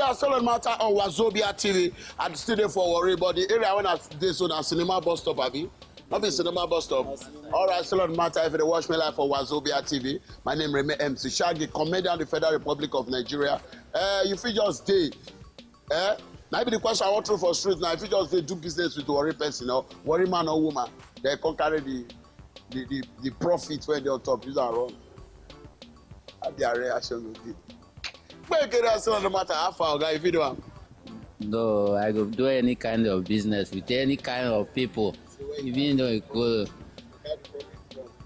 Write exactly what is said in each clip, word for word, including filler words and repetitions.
I still on matter on Wazobia T V. I still there for worry, but the area when I dey so na cinema bus stop, abi? Not be cinema bus stop. All right, still on matter if you dey watch me live for Wazobia T V. My name remain M C Shaggy, comedian of the Federal Republic of Nigeria. Uh, you fit just dey. Eh? Now be the question I want throw for street now. If you just dey do business with worry person or worry man or woman, they can carry the the the, the profit when they on top. Use and run. How their reaction will be? Make it as no matter how far, guy, if you do am. No, I go do any kind of business with any kind of people. Even though it go.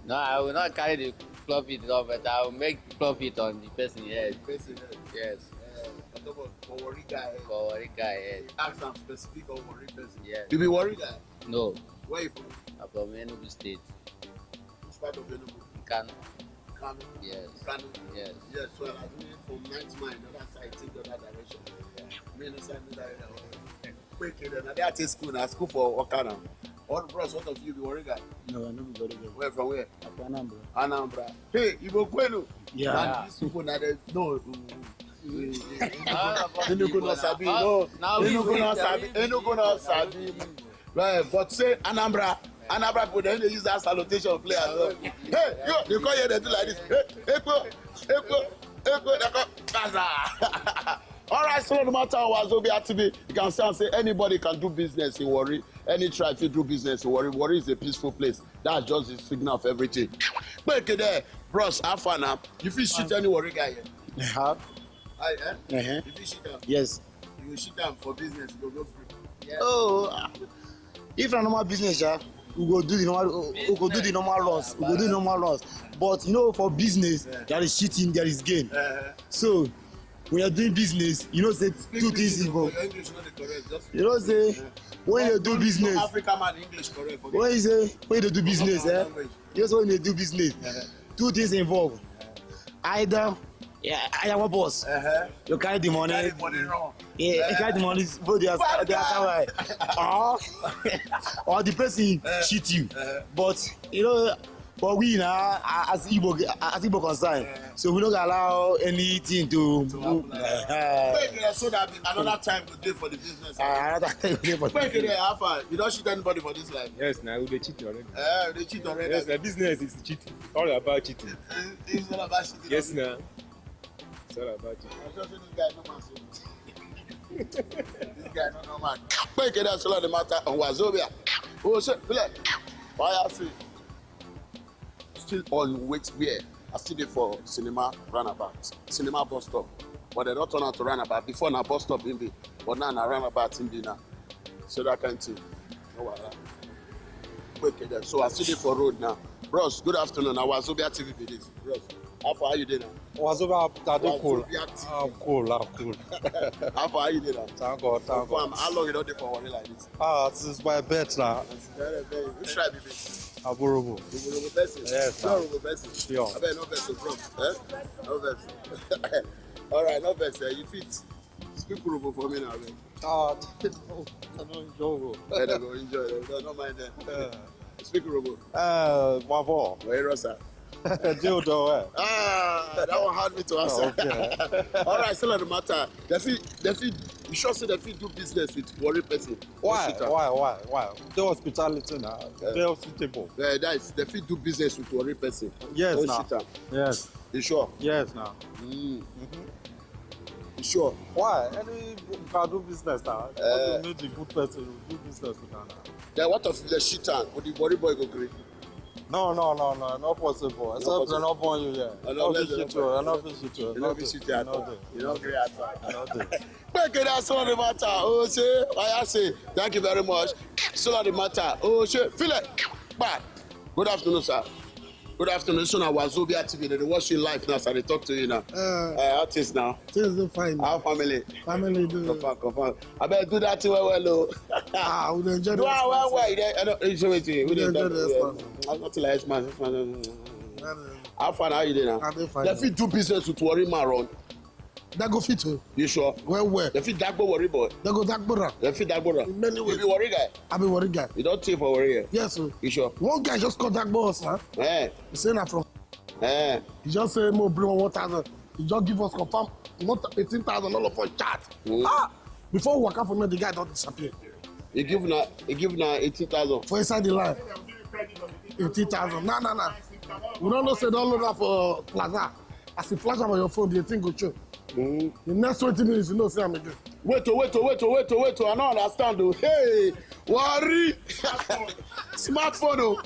No, I will not carry the profit off, but I will make profit on the person head. Person, Yes, uh, for worry guy. For worry guy head. Ask am specific or worry person. Yes. You be worry guy. No, Where you from? I'm from Enugu State. Which part of Enugu? Kano. Kano. Yes. Kano. Yes. Yes, so I do it from ninth mile, the other side, take the other direction. Me no side no that area. Quick, then I dey school now. School for Okana. All bros, what of you be worry guy? No, I no be very good. Where from where? Akwa Anambra. Anambra. Hey, Igbo Kwenu. Yeah. And these people now they no. Ah, Enugu no sabi. No. Now Enugu no sabi. Enugu no sabi. Right, but say Anambra, Anambra people then they use that salutation play as well. Hey, yo, they call here they do like this. Hey, Ekpo, Ekpo, Ekpo, they call Gaza. All right, so no matter what Zobia T V, you can stand say anybody can do business in Warri. Any tribe fit do business in Warri. Warri is a peaceful place. That's just the signal of everything. But there, bros, how far now? You fit shoot any Warri guy here? Huh? Aye, eh? Uh-huh. If you shoot them, Yes. you shoot them for business, go go free. Oh, ah, if na normal business, yeah, we go do the normal, we go do the normal runs, we go do the normal runs. But you know, for business, there is cheating, there is gain. Uh, So when you're doing business, you know say two things involved. Your English not correct. Just You know say when you do Don't business, African man English correct for me. when you say when you do business, eh? Language. You know say when you do business, Uh, two things involved. Either yeah, I am a boss. uh-huh. You carry the money. Carry money wrong. Yeah, you carry the money. Go the outside. The outside. Or or the person cheat you. Uh, But you know, but we now as Igbo as Igbo concern, so we don't allow anything to. To happen like Uh, Wait, uh, so that another time we dey for the business. uh, another thing we dey for Wait, uh, how far? You don't shoot anybody for this life. Yes, now we dey cheat already. Uh, they cheat already. Yes, the business is cheating. All about cheating. It's all about cheating. Yes, now. It's all about cheating. I just say this guy no man so. This guy no no man. Make it so the matter on Wazobia. Oh shit, play. Why I feel? Still on wait where? I still dey for cinema roundabout. Cinema bus stop. But they don't turn out to roundabout. Before na bus stop in be. But now na roundabout in be now. So that kind thing. No wahala. Quick there. So I still dey for road now. Bros, good afternoon. Na Wazobia T V be this. Bros, how far are you there now? Wazobia, I dey cool. Wazobia T V. I'm cool, I'm cool. How far are you there now? Thank God, thank Confirm, God. How long you don't dey for worry like this? Ah, since my birth now. Very, very. Which tribe you be? Aburubu. Urhobo person? Yes, sir. You're Urhobo person? Sure. I bet no vex, bro. Eh? No vex. All right, no vex. Eh? You fit speak Urhobo for me now, man. Ah, I don't enjoy. Let them go enjoy. Don't, don't mind them. Uh, Speak Urhobo. uh, Mavo. Where you sir? Dildo, eh? Ah, that one hard me to answer. Okay. All right, still on the matter. They fit, they fit. You sure say they fit do business with worry person? Why? Shit, ah. Why? Why? Why? The hospitality now. Yeah. The hospitable. Yeah, that is they fit do business with worry person. Yes, Don't now. Shit, ah. Yes. You sure? Yes, now. Mm. You sure? Why? Any you can do business now. Uh, You meet the good person, you do business with her now. Then what of the shit, ah? Would the worry boy go green? No, no, no, no, not possible. Except possible. They're not born you yet. I No know fish that you they too. don't I not fish you too. You know, be shit at all. You know, agree at all. Nothing. Make it that's all the matter. Oh, say, why I say, thank you very much. So the matter. Oh, say, feel it. Bye. Good afternoon, sir. Good afternoon. So now Wazobia T V. They watch you live now, sir. They talk to you now. Uh, Uh, how things now? things don't fine. Our family. Family do. Confirm, confirm. I better do that thing well, well, oh. Ah, we dey enjoy Do the I well, response. well. You dey, I don't, you say wetin? We We dey dey talk. enjoy the Yeah. response. I'm not like man. Very, How far now you dey now? I dey fine. They fit do business with worry man run. That go fit o. You sure? Well, well. They fit dagbo worry boy. They go that brother. They fit dagbo run. In many You ways. be worry guy. I be worry guy. You don't take for worry. Eh? Yes, sir. You sure? One guy just called that boss, huh? Eh, He say na from. Eh. He just say mo bring one thousand. He just give us confirm, not eighteen thousand, all of us chat. Mm. Ah! Before we waka for me, the guy don disappear. He give na, he give na eighteen thousand. For inside the line, eighteen thousand. Nah, nah, nah. We don't know say don load am for plaza. As you flash am on your phone, the thing go show. Mm. The next twenty minutes, you know say am again. Wait, oh, wait, oh, wait, oh, wait, oh, wait, oh. I don't understand, oh. Hey, worry. Smartphone, oh.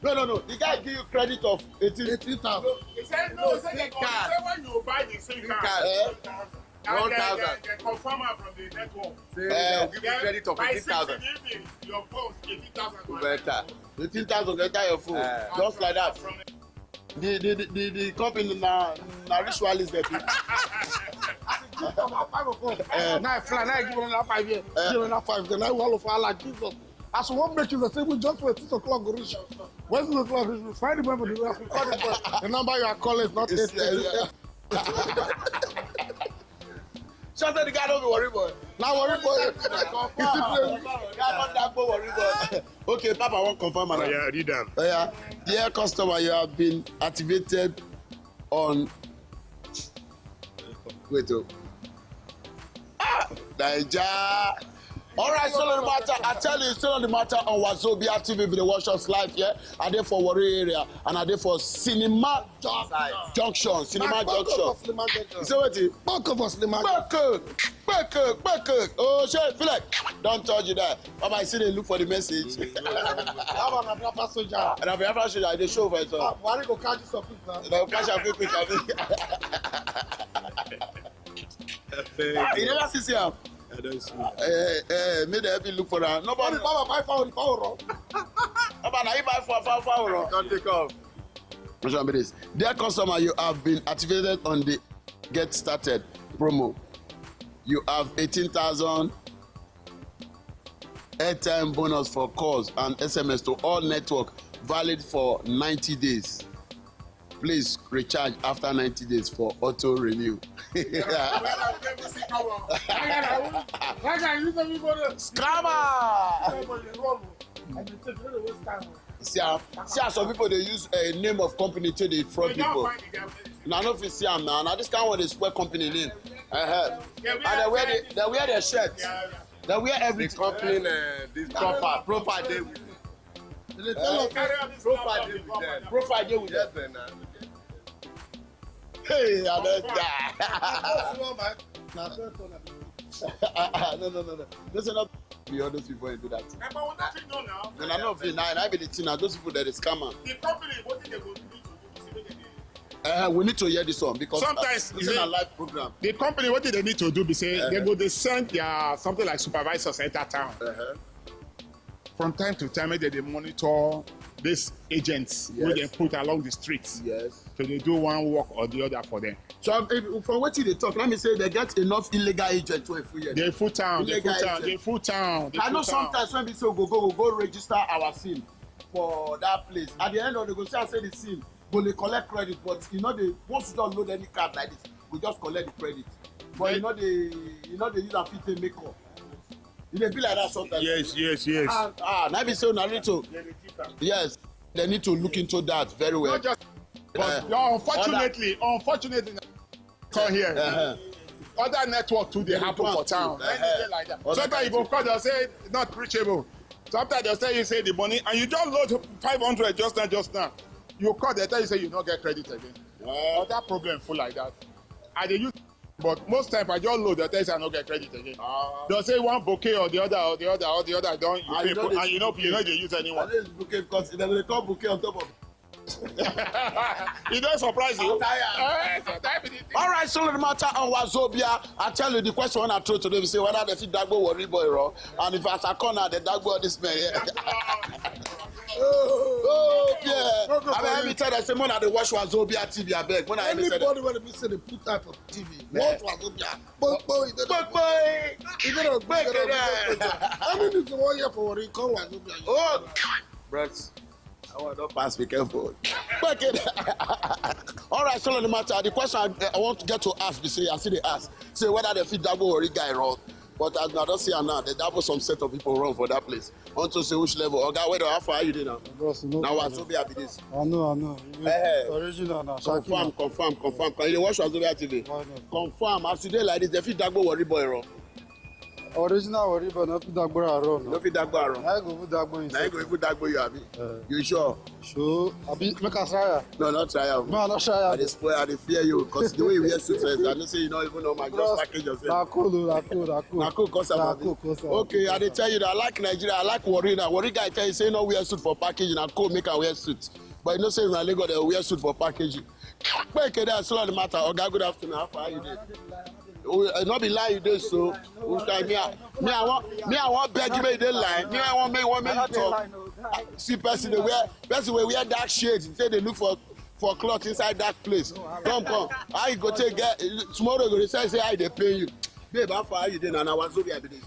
No, no, no. The guy give you credit of eighteen. Eighteen thousand. He said, no, he said, he said when you buy the SIM card, eh? One thousand. They confirm am from the network. Say, eh, they'll give you credit of eighteen thousand. By six in the evening, your phone, eighteen thousand. Better. Eighteen thousand, enter your phone. Eh. Just like that. The, the, the, the, the company na, na ritualist dem be. As e give am five of us. Eh. Now I fly, now I give another five here. Eh. Give another five. Then I wall of Allah give us. As we wan make you say, we just wait, six o'clock go reach. When six o'clock reach, we find the boy for the, we call the boy. The number you are calling is not eight eight. Sure say the guy no be worry boy. Na worry boy. Confirm. Guy don dagbo worry boy. Okay, Papa wan confirm am. Oh yeah, read am. Oh yeah. Dear customer, you have been activated on, wait, oh. Ah, Naija. All right, still on the matter. I tell you, still on the matter on Wazobia T V. If you dey watch us live here, I dey for Warri area and I dey for Cinema Junction. Cinema Junction. You say wetin? Kpoko for Cinema Junction. Kpoko, kpoko, kpoko. Oh, shey, feel like don touch you there. Baba, I still dey look for the message. That one na proper soldier. Na proper soldier. I dey show for it. Ah, Buhari go catch you some people now. Na go catch am quick quick, abi? Ah, you never see, see am? I don't see. Eh, eh, make dem help you look for am. Nobody. Baba buy fowl, the fowl run. Baba, na you buy fowl, fowl, fowl run. Can't take off. Which one be this? Dear customer, you have been activated on the Get Started promo. You have eighteen thousand airtime bonus for calls and S M S to all network, valid for ninety days. Please recharge after ninety days for auto renew. Scammer! See am, see as some people dey use, eh, name of company take dey fraud people. Una no fit see am now. Na this kind one dey spoil company name. Uh-huh. And dem wear the, dem wear their shirt. Dem wear everything. The company, eh, this profile, profile dey with them. They dey tell us say profile dey with them. Profile dey with them. Yes, sir, na. Hey, I don die. That's one, man. Na so it turn out. No, no, no, no. This is not be all those people wey do that. Eh, but we no fit know now. No, no, no, fit now. Na be the thing now. Those people that is scammer. The company, wetin dem go need to do to see whether they Uh, we need to hear this one because, uh, sometimes this is a live program. The company, wetin dem need to do be say, uh-huh, dem go dey send their something like supervisors enter town. Uh-huh. From time to time, make dem dey monitor these agents wey dem put along the streets. Yes. To dey do one work or the other for them. So, um, if, from wetin you dey talk, let me say dem get enough illegal agents wey full here. Dey full town, dey full town, dey full town. I know sometimes when we say we go, go, we go register our SIM for that place. At the end of the day, go see am say the SIM go dey collect credit, but you know, dey, once you don load any card like this, go just collect the credit. But you know, dey, you know, dey use am fit take make up. E dey be like that sometimes. Yes, yes, yes. Ah, ah, na be say una need to. Yes, they need to look into that very well. Not just, but, uh, unfortunately, unfortunately, come here. Uh-huh. Other network too dey happen for town. Uh-huh. Anything like that. Sometimes you go call, dem say not reachable. Sometimes dem tell you say the money, and you just load five hundred just now, just now. You call, dem tell you say you no get credit again. Wow. Other problem full like that. I dey use, but most time I just load, dem tell you say I no get credit again. Ah. Dem say one bouquet or the other, or the other, or the other, don you pay for, and you no, you no dey use anyone. I dey use bouquet because dem dey call bouquet on top of. E don surprise you? Eh, so that be the thing. All right, so the matter on Wazobia, I tell you the question wey I throw today, we say whether dem fit dagbo worry boy, or, and if as I come now, dem dagbo all this man here. Oh, yeah. I mean, let me tell them say, "Mona, dey watch Wazobia T V, abeg." Mona, let me tell them. Anybody wey be say dey put eye for T V, watch Wazobia. Boy, boy, you dey, boy, boy. You dey, boy, boy. Any news you wan hear for worry, come Wazobia. Oh, bros. That one don pass, be careful. All right, so no matter. The question I, I want to get to ask be say, I see dey ask. Say whether dem fit dagbo worry guy wrong. But as I don see am now, they double some set of people run for that place. Unto say which level? Oga, where the, how far are you dey now? Bros, you know. Now what? So be this. I know, I know. You Eh. Original na Shaki Confirm, na. Confirm, confirm. Can you watch Wazobia T V? Why not? Confirm. As you dey like this, they fit dagbo worry boy run. Original worry boy, no fit dagbo run. No fit dagbo run. Na go fit dagbo Na himself. Go even dagbo you, abi? Eh. You sure? So, abi, make I try am. No, not try am. No, I not try am. I dey spoil, I dey fear you, 'cause the way you wear suit, I know say you no even know my just Bros, package yourself. Na cool, na cool, na cool. Na cool, 'cause I'm Na abi. Cool, 'cause I'm Okay, I dey tell you that I like Nigeria, I like Warri now. Warri guy tell you say no wear suit for packaging, na cool make I wear suit. But you know say na Lagos they wear suit for packaging. But okay, that's all the matter. Oga, good afternoon. How far you dey? Oh, eh, no be lie you dey so. Which time me, I, me, I want, me, I want beg you make you dey lie. Me, I want make, want make you talk. Ah, see person dey wear, person wey wear dark shade, say they look for, for cloth inside dark place. Come, come. How you go take get, tomorrow go dey say, say how e dey pain you. Babe, how far you dey na? Na Wazobia be this.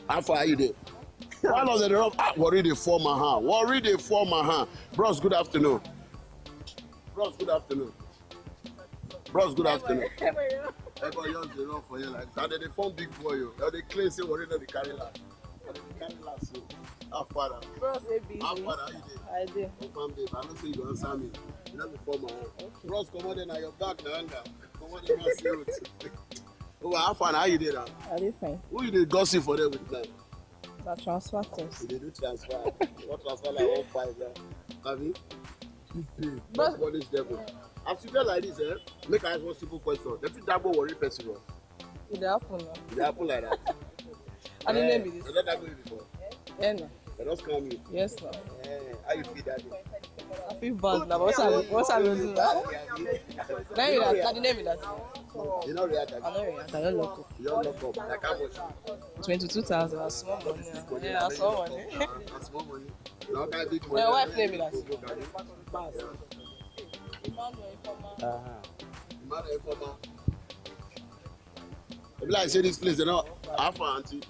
How far you dey? One of the rough, ah, Warri dey form my hand. Warri dey form my hand. Bros, good afternoon. Bros, good afternoon. Bros, good afternoon. Everybody just dey run for here like that. They dey form big boy o. They dey claim say Warri no dey carry last. They dey carry last o. How far na? Bros, A B C. How far na? How you dey? I dey. Confirm, babe. I know say you go answer me. You no go form my hand. Okay. Bros, comot there na, your bag na hanga. Comot there na, see road. Oh, how far na? How you dey now? I dey fine. Who you dey gossip for there with now? Na transfer cost. You dey do transfer. What transfer like one five now? Abi? Big pay. But Not polish devil. As you dey like this, eh? Make I ask one simple question. Dem fit dagbo Warri person o? E dey happen now. E dey happen like that. And the Eh, name be this. Dem don dagbo you before? Yeah, no. Dem don scam you? Yes, no. Eh, how you feel that day? I feel bad now, but what I, what I will do now? Now you that, now the name is that. You no react. I don't react. I don't look up. You don't look up. Like how much? Twenty-two thousand. That's small money. Yeah, that's small money. That's small money. Now that big money. My wife name is that. Bas. Uh-huh. Emmanuel Informer. E be like say this place, you know, how far, auntie?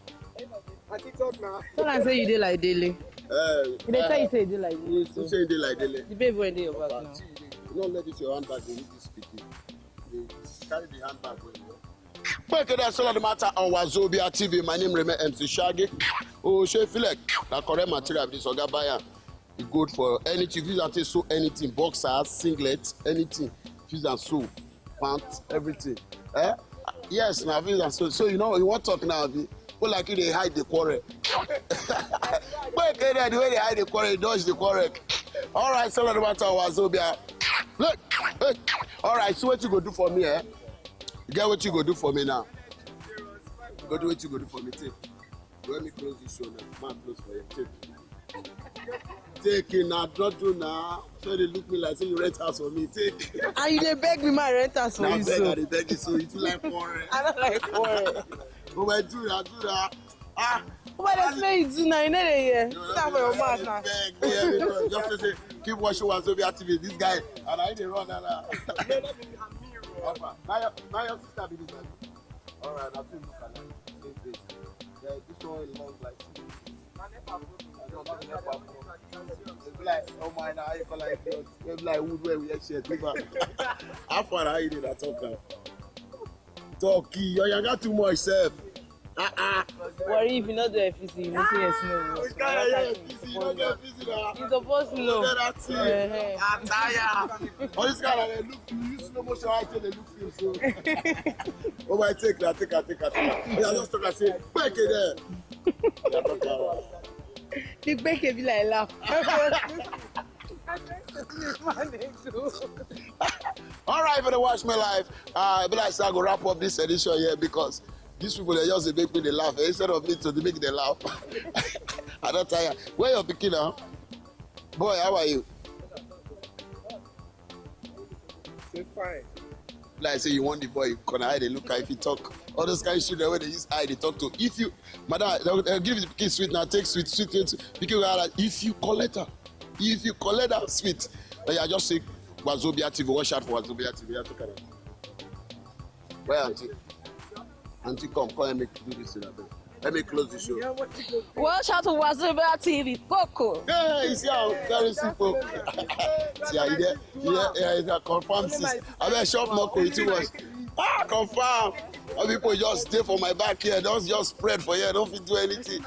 Auntie, talk now. Tell am say you dey like Dele. Eh, He dey tell you say you dey like Dele. Who say you dey like Dele? The babe wey dey your back now. See, you dey, you no let this your handbag dey leave this pikin. Dey carry the handbag well well. Make it that's all the matter on Wazobia T V. My name remain M C Shaggy. Oh, shey feel like na correct material be this, oga buy am. E good for anything. If you want to sew anything, boxers, singlet, anything. If you want to sew, pants, everything. Eh? Yes, na fit and so, so you know, you wan talk now, abi? But like you dey hide the quarrel. But okay, then the way they hide the quarrel, you dodge the quarrel. All right, so no matter what, Zobia. Look, look. All right, so what you go do for me, eh? You get what you go do for me now? You go do what you go do for me, take. Let me close this show now. Man, close for you. Take. Take it now. Don't do now. So they look me like say you rent house for me. Take. And you dey beg me, my rent house for Now you, beg, so. I dey beg you, so you too like quarrel. I don't like quarrel. Oh, my, do that, do that. Ah. But that's what you do now. You know they hear. Put that for your mouth now. Beg, beg, beg. Just say, keep watching Wazobia T V. This guy, and I dey run now. Now your, now your sister be this guy. All right, I feel look alike. Same face. Yeah, this one long like. I don't know, never broke. They be like, oh my, now you call like this. They be like wood where we hear shit. People. How far are you in that talk now? Talkie, your yanga too much, sef. Ah, ah. Worry if you no do F E C, you know say yes, no. We can't hear F E C, you no do F E C now. You suppose know. Look at that thing. Eh, eh. Attire. All this kind of, they look, you use slow motion, I tell they look film, so. Oh, my, take that, take that, take that, take that. Yeah, just talk and say, "Break it there." Yeah, talk that one. The break it be like laugh. All right, for the Watch Me Live, uh, I be like say I go wrap up this edition here because these people, they just dey make me dey laugh. Eh, instead of me to dey make them laugh, I don't tire. Where your pikin now? Boy, how are you? Say fine. Like say you want the boy, you gonna hide and look if you talk. All those kind of shit, the way they use eye, they talk to. If you, madam, they'll, they'll give you the pikin sweet now, take sweet, sweet, sweet. Pikin go like, if you collect her, if you collect that sweet, then I just say, Wazobia T V, watch out for Wazobia T V. That's okay. Where auntie? Auntie, come, come and make do this thing, abeg. Let me close the show. Watch out for Wazobia T V. Poco. Hey, you see how very simple. See how you there? You there? Yeah, you can confirm sis. I bet shop more quality was. Ah, confirm. All people just stay for my back here, don't just spread for here, don't fit do anything.